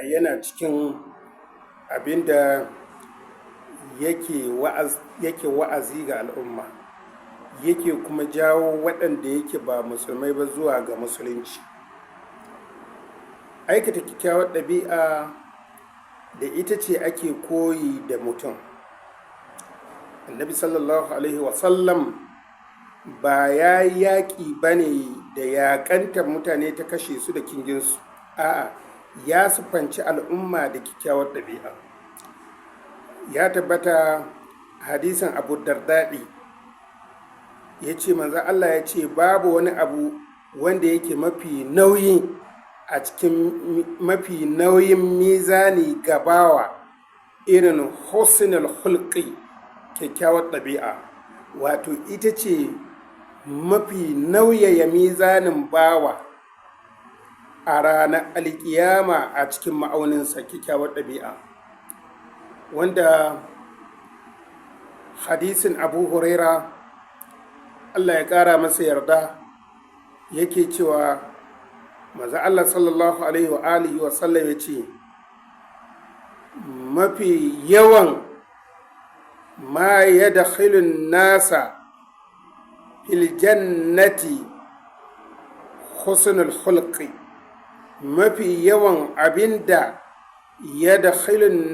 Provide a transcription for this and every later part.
Yana cikin abinda yake wa'azi ga al'umma, yake kuma jawo waɗanda yake ba musulmai ba zuwa ga musulunci. Aikata kyakkyawar ɗabi'a da ita ce ake koyi da mutum. Annabi sallallahu alaihi wasallam ba ya yaƙi ba ne da yaƙantar mutane ta kashe su da kinginsu. A'a, ya siffanci al'umma da kyakkyawar ɗabi'a. Ya tabbata hadisin Abu Dardaɗi, ya ce manzan Allah ya ce babu wani abu wanda yake mafi nauyi a cikin mafi nauyin mizani gabawa irin husnul hulqi, kyakkyawar ɗabi'a. Wato ita ce mafi nauyaya mizanin bawa a ranar alkiyama a cikin ma'auninsa, kyakkyawar ɗabi'a. Wanda hadisin Abu Huraira, Allah ya ƙara masa yarda, yake cewa maza Allah sallallahu alaihi wa alihi wa sallam ya ce mafi yawan ma ya nasa fil jannati husnul khulqi, mafi yawan abinda ya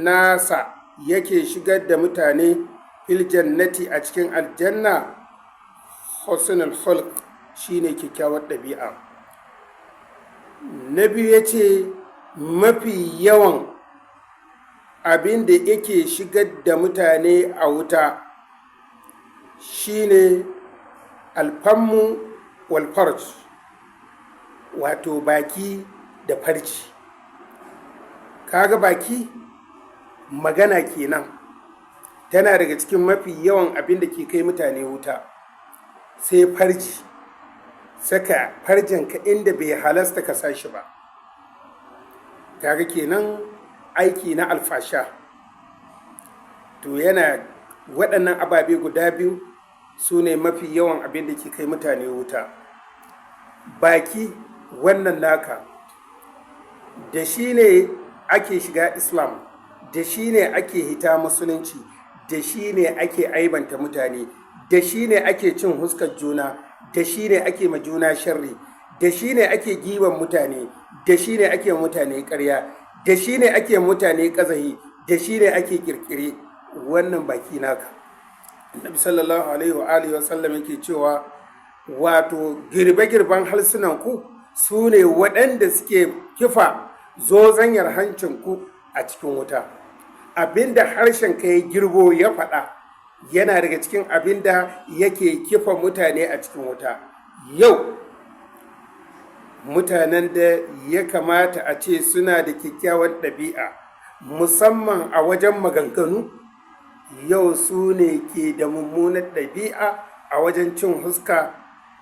nasa yake shigar da mutane fil jannati, a cikin aljanna, husnul khulq, shine kyakkyawar ɗabi'a. Na biyu, ya ce mafi yawan abin da yake shigar da mutane a wuta shine alfammu wal farj, wato baki da farji. Kaga baki, magana kenan, tana daga cikin mafi yawan abin da ke kai mutane wuta. Sai farji, saka farjinka inda bai halasta ka sa shi ba, kaga kenan aiki na alfasha. To yana waɗannan ababe guda biyu su ne mafi yawan abin da ke kai mutane wuta. Baki wannan naka, da shi ne ake shiga Islam, da shi ne ake hita musulunci, da shi ne ake aibanta mutane, da shi ne ake cin huskar juna, da shi ne ake ma juna sharri, da shi ne ake giban mutane, da shi ne ake mutane ƙarya, da shi ne ake mutane ƙazahi, da shi ne ake kirkire. Wannan baki naka, Annabi sallallahu alaihi wa alihi wa sallam yake cewa wato girbe-girben harsunan ku su ne waɗanda suke kifa zozanyar hancin ku a cikin wuta. Abinda harshen ka ya girbo ya faɗa yana daga cikin abinda yake kifa mutane a cikin wuta. Yau mutanen da ya kamata a ce suna da kyakkyawar ɗabi'a, musamman a wajen maganganu, yau su ne ke da mummunar ɗabi'a a wajen cin huska,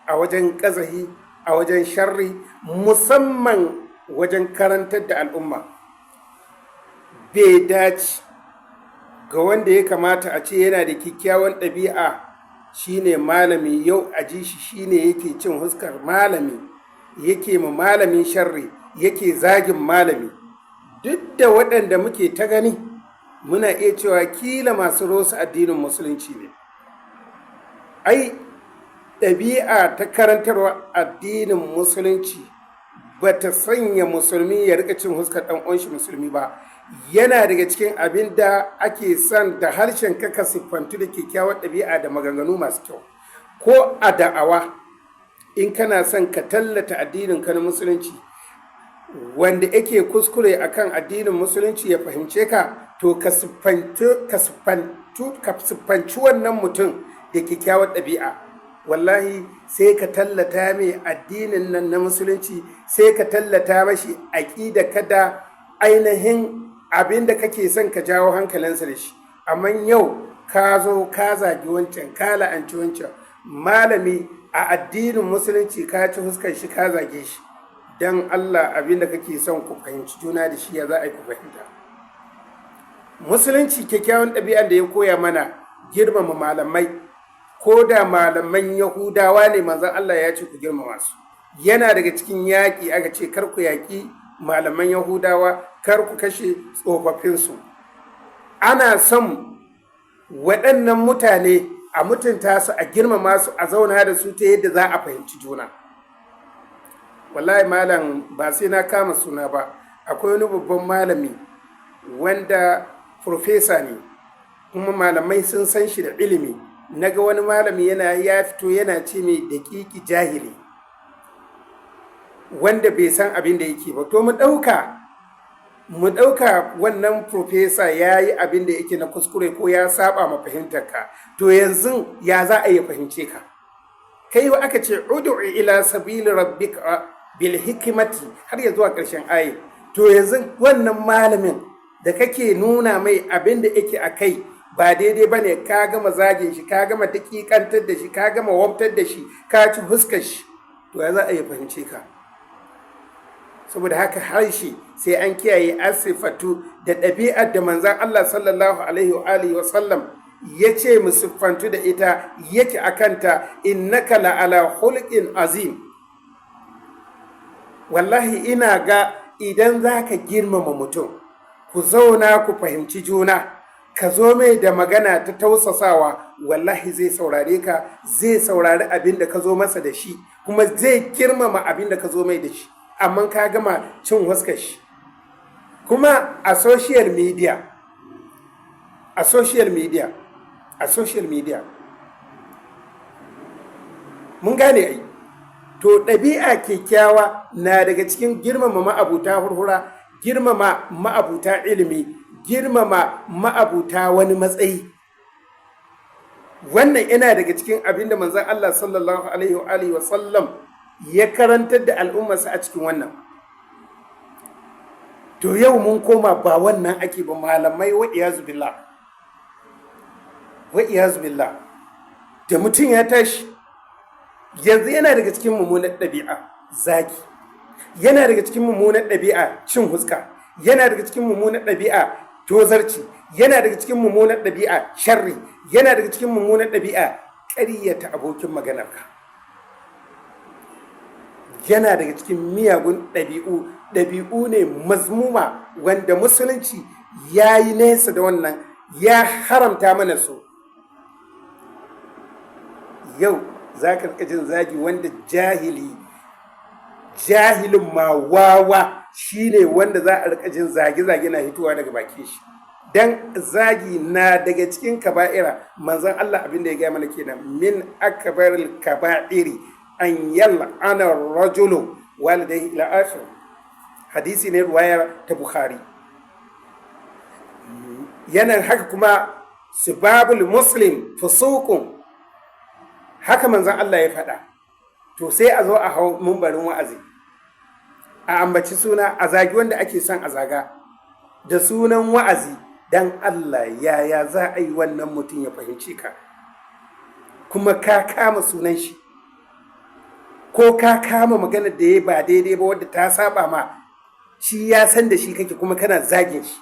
a wajen ƙazahi, a wajen sharri, musamman wajen karantar da al'umma. Bai dace ga wanda ya kamata a ce yana da kyakkyawan ɗabi'a shine malami, yau a ji shi shine yake cin huskar malami, yake ma malamin sharri, yake zagin malami. Duk da waɗanda muke ta gani, muna iya cewa kila masu rosa addinin musulunci ne. Ai ɗabi'a ta karantarwa addinin musulunci ba ta sanya musulmi ya rika cin huskar ɗan uwanshi musulmi ba. Yana daga cikin abin da ake son da harshen ka ka siffantu da kyakkyawar ɗabi'a da maganganu masu kyau. Ko a da'awa, in kana son ka tallata addinin ka na musulunci, wanda yake kuskure akan addinin musulunci ya fahimce ka, to ka siffanci wannan mutum da kyakkyawar ɗabi'a. Wallahi sai ka tallata mai addinin nan na musulunci, sai ka tallata mashi aƙida kada ainihin abin da kake son ka jawo hankalinsa da shi. Amma yau ka zo ka zagi wancan, ka la'anci wancan malami a addinin musulunci, ka ci huskar shi, ka zage shi. Don Allah, abin da kake son ku fahimci juna da shi, ya za a yi ku fahimta? Musulunci, kyakkyawan ɗabi'ar da ya koya mana, girmama malamai. Ko da malaman Yahudawa ne, manzon Allah ya ce ku girmama su. Yana daga cikin yaƙi aka ce kar ku yaƙi. Malaman Yahudawa, kar ku kashe tsofaffinsu. Ana son waɗannan mutane a mutunta su, a girmama su, a zauna da su ta yadda za a fahimci juna. Wallahi malam, ba sai na kama suna ba, akwai wani babban malami wanda professor ne, kuma malamai sun san shi da ilimi. Naga wani malami yana ya fito yana ce mai daƙiƙi, jahili, wanda bai san abin da yake ba. To, mu ɗauka wannan professor ya yi abin da yake na kuskure ko ya saba ma fahimtar ka. To, yanzu ya za a yi fahimce ka? Kai wa aka ce ud'u ila sabili rabbika bil hikmati, har ya zuwa ƙarshen ayi. To, yanzu wannan malamin da kake nuna mai abin da yake a kai ba daidai ba ne, ka gama zagin shi, ka gama daƙiƙantar da shi, ka gama wabtar da shi, ka ci huskar shi, to ya za a yi fahimce ka? Saboda haka harshe sai an kiyaye asifatu da ɗabi'ar da manzan Allah sallallahu alaihi wa alihi wa sallam ya ce mu siffantu da ita, yake a kanta. Innaka la'ala khulqin azim. Wallahi ina ga idan za ka girmama mutum, ku zauna ku fahimci juna, ka zo mai da magana ta tausasawa, wallahi zai saurare ka, zai saurari abin da ka zo masa da shi, kuma zai girmama abin da ka zo mai da shi. Amma ka gama cin huskar shi. Kuma a social media, a social media, a social media, mun gane ai. To, ɗabi'a kyakkyawa na daga cikin girmama ma'abuta hurhura, girmama ma'abuta ilimi, girmama ma'abuta wani matsayi. Wannan yana daga cikin abin da manzon Allah sallallahu alaihi wa sallam ya karantar da al'ummarsa a cikin wannan. To, yau mun koma ba wannan ake ba. Malamai, wa iyazu billah, wa iyazu billah, da mutum ya tashi yanzu, yana daga cikin mummunar ɗabi'a zagi, yana daga cikin mummunar ɗabi'a cin huska, yana daga cikin mummunar ɗabi'a tozarci, yana daga cikin mummunar ɗabi'a sharri, yana daga cikin mummunar ɗabi'a ƙaryata abokin maganarka. Yana daga cikin miyagun ɗabi'u, ɗabi'u ne mazmuma wanda Musulunci ya yi nesa da wannan, ya haramta mana su. Yau za ka rika jin zagi wanda jahili, jahilin ma wawa shine wanda za a rika jin zage-zage na hitowa daga bakin shi. Dan zagi na daga cikin kaba'ira. Manzon Allah abin da ya gaya mana kenan: min akbaril kaba'iri an yal'ana rajulu walidayhi, ila akhir hadisi ne, ruwayar ta Bukhari. Yanan haka kuma sibabul muslim fusuqun, haka manzon Allah ya faɗa. To, sai a zo a hau mumbarin wa'azi, a ambaci suna, a zagi wanda ake son a zaga da sunan wa'azi. Dan Allah, yaya za a yi wannan mutum ya fahimci ka, kuma ka kama sunan shi, ko ka kama magana da ya ba daidai ba, wadda ta saba ma shi, ya san da shi kake, kuma kana zagin shi?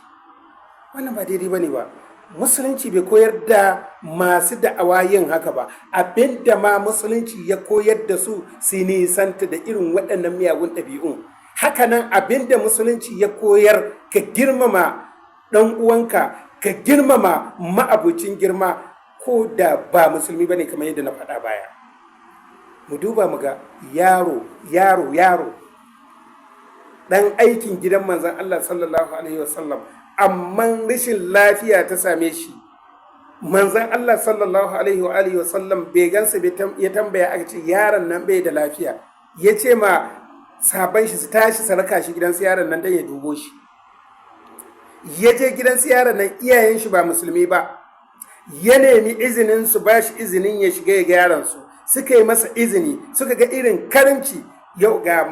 Wannan ba daidai ba ne ba. Musulunci bai koyar da masu da'awa yin haka ba. Abinda ma Musulunci ya koyar da su, su nisanta da irin waɗannan miyagun ɗabi'un. Hakanan abinda Musulunci ya koyar, ka girmama ɗan uwanka, ka girmama ma'abucin girma, ko da ba musulmi bane, kamar yadda na faɗa baya. Mu duba mu ga yaro, yaro, yaro, ɗan aikin gidan manzon Allah sallallahu alaihi wasallam, amma rashin lafiya ta same shi. Manzon Allah sallallahu alaihi wa alihi wasallam bai gansa, ya tambaya, aka ce yaron nan bai da lafiya. Ya ce ma sahabban shi su tashi su raka shi gidan su yaron nan dan ya dubo shi. Ya je gidan su yaron nan, iyayen shi ba musulmi ba. Ya nemi izinin su, ba shi izinin ya shiga ya ga yaron su. Suka yi masa izini, suka ga irin karimci. Yau ga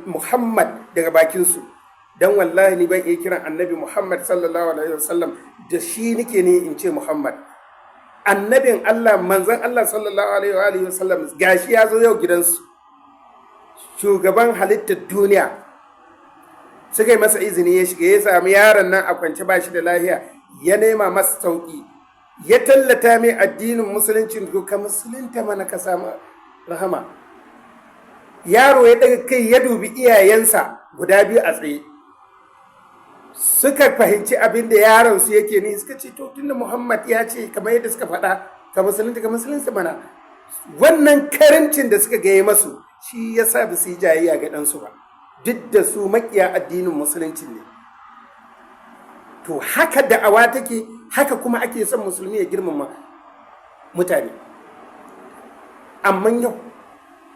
Muhammad daga bakin su. Dan wallahi ni ban iya kiran Annabi Muhammad sallallahu alaihi wasallam da shi nake ne in ce Muhammad, annabin Allah, manzon Allah sallallahu alaihi wasallam, gashi ya zo yau gidansu, shugaban halittar duniya. Suka yi masa izini ya shiga, ya sami yaron nan a kwance, ba shi da lafiya. Ya nema masa sauki, ya tallata mai addinin Musulunci: ka musulunta mana ka samu rahama. Yaro ya daga kai ya dubi iyayensa. guda biyu a tsaye. Suka fahimci abin da yaron su yake ni, suka ce, "To, tunda Muhammad ya ce, kamar yadda suka faɗa, ka musulunta, ka musulunta mana." Wannan karimcin da suka gaya masu shi ya sa ba su yi jayayya ga ɗansu ba, duk da su maƙiya addinin Musulunci ne. To, haka da'awa take, haka kuma ake son Musulmi ya girmama mutane. Amma yau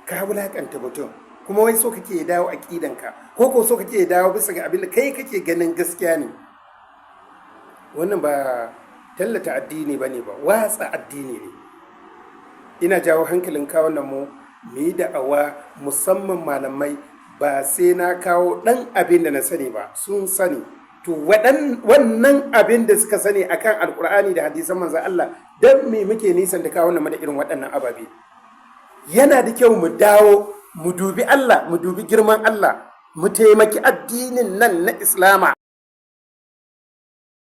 ka wulakanta mutum, kuma wai so kake ya dawo aƙidanka, ko so kake ya dawo bisa ga abin da kai kake ganin gaskiya ne. Wannan ba tallata addini ba ne ba, watsa addini ne. Ina jawo hankalin kawunan mu, mu yi da'awa, musamman malamai. Ba sai na kawo ɗan abin da na sani ba, sun sani. To, wannan abin da suka sani akan Alkur'ani da hadisan Manzon Allah, don me muke nisan da kawo da irin waɗannan ababe? Yana da kyau mu dawo mu dubi Allah, mu dubi girman Allah, mu taimaki addinin nan na Islama.